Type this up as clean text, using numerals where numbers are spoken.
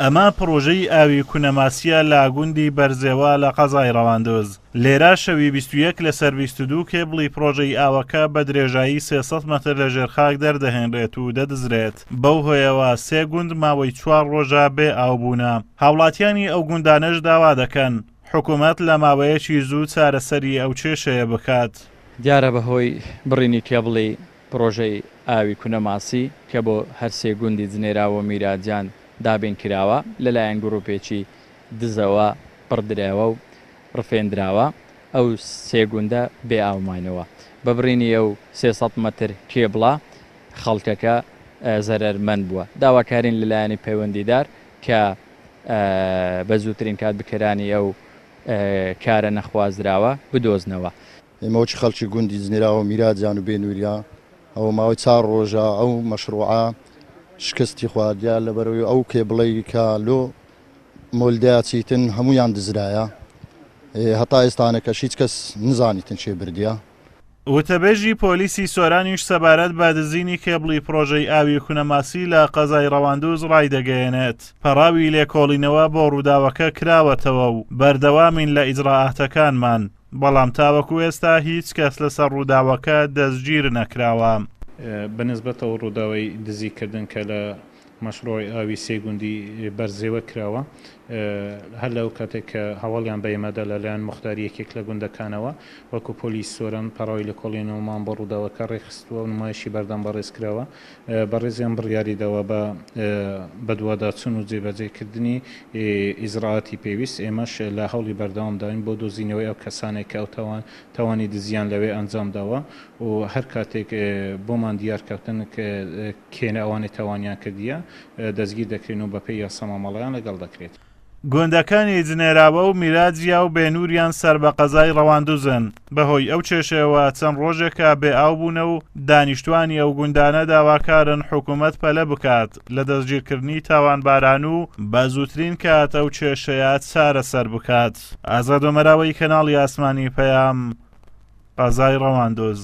ئەمە پڕۆژەی ئاوی کونەماسییە لە گوندی بەرزێوە لە قەزای ڕەواندز. لێرە شەوی 21 لەسەر 22 کێبڵی پڕۆژەی ئاوەکە بە درێژایی 300 مەتر لە ژێر خاک دەردەهێنرێت و دەدزرێت. بەو هۆیەوە سێ گوند ماوەی چوار ڕۆژە بێ ئاو بوونە. هاوڵاتیانی ئەو گوندانەش داوا دەکەن، حکومەت لە ماوەیەکی زوو چارەسەری ئەو کێشەیە بکات. دیارە بەهۆی بڕینی کێبڵی پڕۆژەی ئاوی کونەماسی کە بۆ هەرسێ گوندی جنێراو و میراجان دابین کراوە، لەلایەن گروپێکی دزەوە بڕدراوە و ڕفێندراوە، ئەو سێ گوندە بێ ئاو ماینەوە. بە بڕینی ئەو 300 مەتر کێبڵە خەڵکەکە زەرەرمەند بووە. داواکارین لە لایەنی پەیوەندیدار کە بە زووترین کات بکەرانی ئەو کارە نەخوازراوە بدۆزنەوە. ئێمە وەکی خەڵکی گوندی جنێراوە و میراجان و بێنوریا ئەوە ماوەی چار ڕۆژە ئەو مەشروعە شکستی خواردیە لەبەرەوەی ئەو کێبڵەی کە لۆ مۆلدەیا چیتن هەموویان دزرایە هەتا ئێستانەکەش هیچ کەس نزانیتن کێ بردیە. وتەبێژی پۆلیسی سۆرانیش سەبارەت بە دزینی کێبڵی پڕۆژەی ئاوی کونەماسی لە قەزای ڕەواندوز ڕایدەگەیەنێت، پەڕاوی لێکۆڵینەوە بۆ ڕووداوەکە کراوەتەوە و بەردەوامین لە ئیجرائاتەکانمان، بەڵام تاوەکو ئێستا هیچ کەس لەسەر ڕووداوەکە دەستگیر نەکراوە. بە نسبەت ئەو ڕووداوەی دزی کردن کە لە مەشروعی ئاوی سێ گوندی بەرزێوە کراوە، هەر لەو کاتێک کە هەواڵیان بە ئێمە دا لە لایەن موختاری یەکێک لە گوندەکانەوە، وەکو پۆلیس سۆران پەڕاوی لێکۆڵینەوەمان بۆ ڕووداوەکە ڕێکخستووە و نمایشی بەردەم بەڕێز کراوە. بەڕێزیان بڕیاری داوە بە بەدواداچوون و جێبەجێکردنی ئیجرائاتی پێویست، ئێمەش لە هەوڵی بەردەوامداین بۆ دۆزینەوەی ئەو کەسانەی کە ئەو تاوان تاوانی دزییان لەوێ ئەنجام داوە و هەر کاتێک بۆمان دیار کەوتن کێنە ئەوانەی تاوانیان کردیە دەستگیر دەکرێن و بەپێی یاسا مامەڵەیان لەگەڵ دەکرێت. گوندەکانی جنێراوە و میراجیا و بێنوریان سەر بە قەزای ڕەواندوزن، بەهۆی ئەو کێشەیەوە چەند ڕۆژێکە بێ ئاو بوونە و دانیشتوانی ئەو گوندانە داواکارن حکومەت پەلە بکات لە دەستگیرکردنی تاوانباران و بە زووترین کات ئەو کێشەیە چارەسەر بکات. ئازاد ئۆمەراوەی کەناڵی ئاسمانی پەیام، قەزای ڕەواندوز.